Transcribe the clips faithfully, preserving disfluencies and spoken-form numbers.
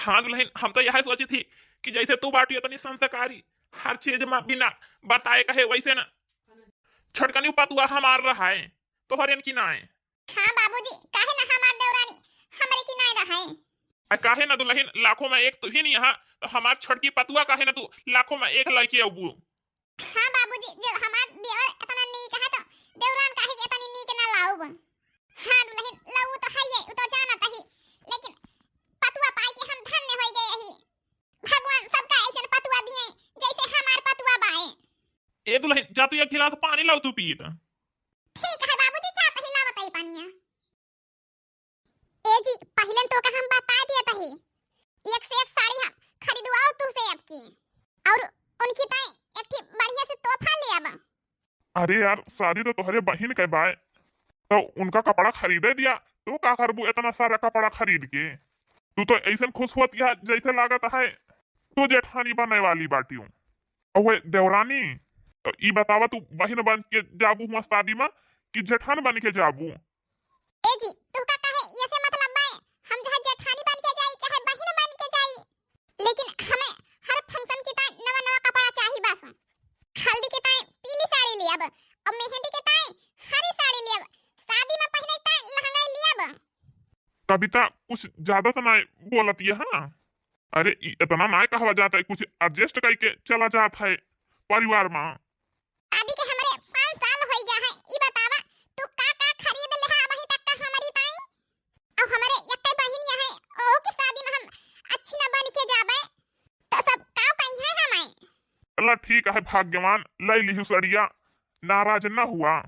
हाँ दुलहिन, हम तो यह सोची थी कि जैसे तू बाटियो तनी संस्कारी, हर चीज मा बिना बताए कहे वैसे ना। छोटकनी पतुआ हमार रहा है, तोहरेन की ना है। हाँ बाबूजी, काहे ना हमार देवरानी हमरे की ना रहा है। आ काहे ना दुलहिन, लाखों मा एक तू ही नहीं यहाँ, तो हमार छोटकी पतुआ काहे ना तू लाखों मा एक लइके अबू। हाँ बाबूजी, जब हमार देवर इतना नीक है तो देवरान काहे के इतनी नीक ना लाउब। हाँ दुलहिन, लऊ तो है ये, उ तो जानत ही, लेकिन पतुआ पाई के हम धन्य होई गए ही। भगवान सबका ऐसन पतुआ दिए जैसे हमार पतुआ बाए। ए दुलहिन, जा तू एक गिलास पानी लाओ तू पीत। ठीक है बाबूजी, जा तही लावत ही पानिया। ए जी, पहिले तो का हम बता दिए तही, एक से एक साड़ी हम खरीदवाओ तू से अब की, और उनकी ताई एक ठी बढ़िया से तोहफा ले आवा। अरे यार, शादी तो तोहरे बहिन के बाय, तो उनका कपड़ा खरीदे दिया। तू का करबू इतना सारा कपड़ा खरीद के? तू तो ऐसन खुश होत यह जैसे लागत है तू जेठानी बने वाली बाटियो। अवे देवरानी, तो ई बतावा, तू बहिन बन के जाबू हुआ शादी में कि जेठान बन के जाबू? ए जी, तू का कहे ये से मतलब बाय, हम चाहे जेठानी बन के जाई, चाहे बहिन बन के जाई, लेकिन हमें हर function के ताई नवा नवा कपड़ा चाही बस। हल्दी के ताई पीली साड़ी लियब, और मेहंदी के ताई हरी साड़ी लियब, शादी में पहने ताई लहंगा लियब। कविता, कुछ ज्यादा तो ना बोलत ये, हाँ? अरे, इ-, इतना ना कहवा जाता है, कुछ adjust करके चला जात है परिवार में। शादी के हमरे पाँच साल होई गया है, ई बतावा, तू का का खरीद लेहा अबही तक का हमरी ताई? अब हमरे एक्के बहिन है, ओहू की शादी में हम अच्छी न बन के जाबे, तो सब का कही है हमें? चला ठीक है भाग्यवान, ले लिहू सड़िया, नाराज न हुआ।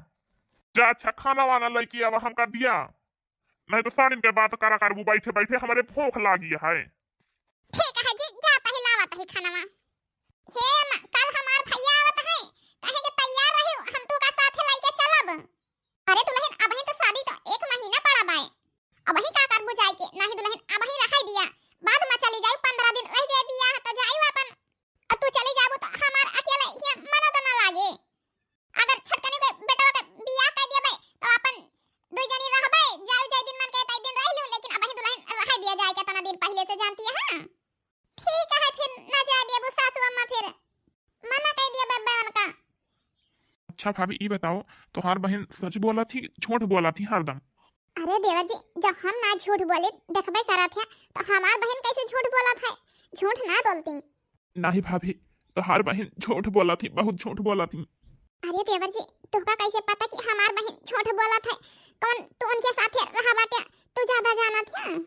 जा अच्छा खाना वाना लेके आवा हमका दिया, नहीं तो साड़िन के बात करा करबू बैठे बैठे, हमरे भूख लागी है। ठीक है जी, जा तही लावत ही खानवा। हे अम्मा, कल हमार भैया आवत है, कहे के तैयार रही, हम तू का साथे लेके चलब। अरे दुलहिन, अबही तो शादी तो एक महीना पड़ा बाय, अबही का करबू जाए के? नहीं दुलहिन, अबही रहे दिया, बाद में चली जाई, पन्द्रह दिन रह जाए बियाह तो जाई अपन। अब तू चली जाबू तो हमार अकेले ये मनो तो ना लागे। अगर छोटकनी के बेटवा के बियाह कर दिया बे, तो अपन दुई जनी रहबे, जाऊ जाए दिन मन के ताई दिन रह लू, लेकिन अबही दुलहिन रहे दिया जाए के तना दिन पहले से जानती है। हाँ? ठीक है, फिर ना जाए देबू सासू अम्मा, फिर मना कर दिया बब्बा उनका। अच्छा भाभी, ई बताओ, तोहार बहिन सच बोला थी, झूठ बोला थी हरदम? अरे देवर जी, जब हम ना झूठ बोले, देखबे करत है, तो हमार बहिन कैसे झूठ बोलत है? झूठ ना बोलती। नहीं भाभी, तोहार बहिन झूठ बोला थी, बहुत झूठ बोला थी। अरे देवर जी, तोहका कैसे पता कि हमार बहिन झूठ बोलत है? कौन तू उनके साथे रहा बाटे, तू ज्यादा जानत है?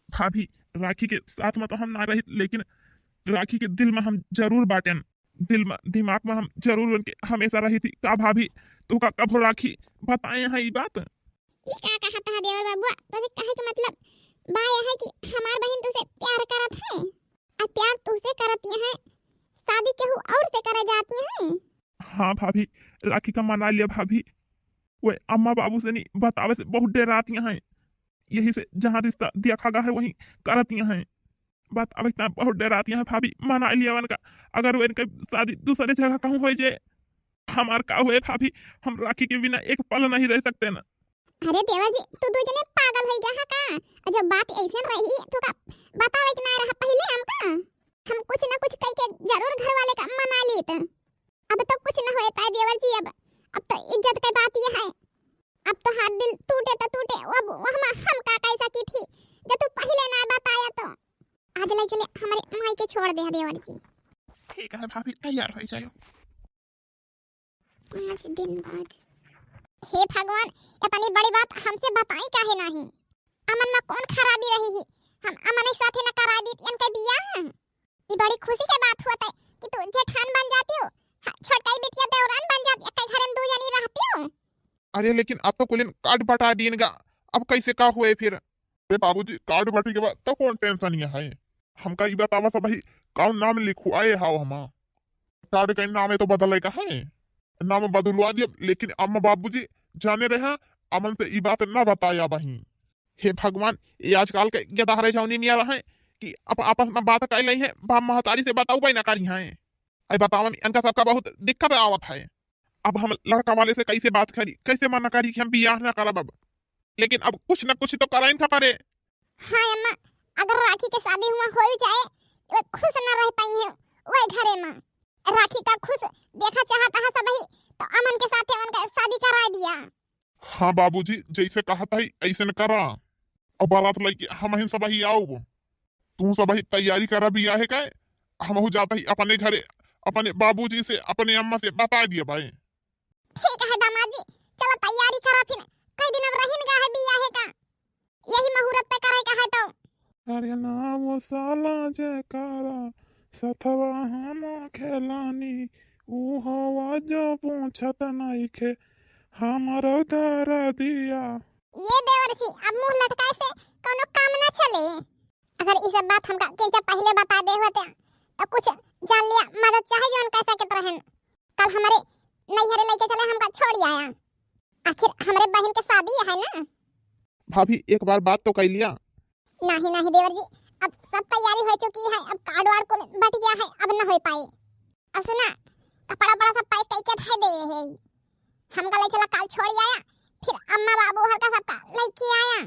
भाभी, राखी के साथ में तो हम ना रहित, लेकिन राखी के दिल में हम जरूर बाटेन। दिल में, दिमाग में हम जरूर उनके हमेशा रही थी। का भाभी, तोहका कभो राखी बताए हैं ई बात? ई का कहत है देवर बाबुआ? तोहरे कहे के मतलब बा यह है कि हमार बहिन तुसे प्यार करत है, आ प्यार तुसे करत है, शादी केहू और से करे जाती है। हाँ भाभी, राखी का मना लिया भाभी। वे अम्मा बाबू से नहीं बतावे से बहुत डराती हैं, यही से जहाँ रिश्ता देखा गा है वहीं करती हैं। बतावे इतना बहुत डराती हैं भाभी, मना लिया उनका। अगर वो इनका शादी दूसरे जगह कहूँ हो जाए, हमार का हुए भाभी, हम राखी के बिना एक पल नहीं रह सकते ना। अरे देवर जी, तू दू जने पागल हो गया है का? जब बात ऐसे रही तो का बतावे के ना रहा पहले हमका? हम कुछ ना कुछ कह के जरूर घर वाले का मना लेत। अब तो कुछ ना होए पाए देवर जी, अब अब तो इज्जत के बात ये है। अब तो हाथ दिल टूटे तो टूटे, अब हम हम का कह सकी थी जब तू पहले ना बताया तो। आज ले चले हमारे माई के छोड़ दे देवर जी। ठीक है भाभी, तैयार हो जाओ। पाँच दिन बाद। हे भगवान, इतनी बड़ी बात हमसे बताई काहे नहीं? अमन में कौन खराबी रही ही? हम अमन के साथे न करा दी इनके बियाह। ई बड़ी खुशी के बात होत है कि तू जेठान बन जाती हो, ह-, छोटकाई बिटिया देवरान बन जाती, एक घरे में दू जनी रहती हो। अरे लेकिन अब तो कुलिन कार्ड बटा दीन गा, अब कैसे का हुए फिर? अरे बाबूजी, कार्ड बटी के बाद तो कौन टेंशन ये है? हमका ई बतावा सब भाई, कौन नाम लिखवाए हाव हमा? कार्ड का नाम है तो बदले का है, नाम बदलवा दिया, लेकिन अम्मा बाबूजी जाने रहे, अमन से ई बात ना बताया बही। हे भगवान, ये आजकल के गदहरे जौनी मिया रहे कि अब आपस में बात कर ले हैं, बाप महतारी से बताऊ ना करी हैं। अरे बतावा, इनका सबका बहुत दिक्कत आवत है। अब हम लड़का वाले से कैसे बात करी, कैसे मना करी कि हम बियाह ना करब अब? लेकिन अब कुछ ना कुछ तो कराइन का पड़े। हाँ अम्मा, अगर राखी के शादी हुआ होई जाए, वे खुश न रह पाई है वही घरे में। राखी का खुश देखा चाहत है सबही, तो अमन के साथे उनका शादी करा दिया। हाँ बाबूजी, जैसे कहत है ऐसे न करा। और बारात लइके हमहिन सबही आउब। तू सबही तैयारी करा बियाहे का, हमहू जात ही अपने घरे, अपने बाबूजी से, अपने अम्मा से बता दिया भाई। ठीक है दामाद जी, चलो तैयारी करा फिर, कई दिन अब रहिन गा है बियाहे का, यही मुहूर्त पे करे का है तो। अरे ना वो साला जयकारा, सथवा हम खेलानी, ऊ हवा जो पूछत नइखे, हमरो दरदिया। ये देवर जी, अब मुंह लटकाए से कोनो काम ना चले। अगर ई सब बात हमका केंचा पहले बता दे होते, तो कुछ जान लिया, मदद चाहे जौन कैसा के तरह। कल हमरे नैहरे लइके चले, हमका छोड़ आया। आखिर हमरे बहन के शादी है ना। भाभी, एक बार बात तो कह लिया। नहीं, नहीं देवर जी, अब सब तैयारी हो चुकी है, अब कार्ड वार्ड कुल बट गया है, अब न हो पाए। अब सुना, कपड़ा वपड़ा सब पैक करके धर दे है, हमका ले चला, कल छोड़ आया, फिर अम्मा बाबू हर का सबका लेके आया।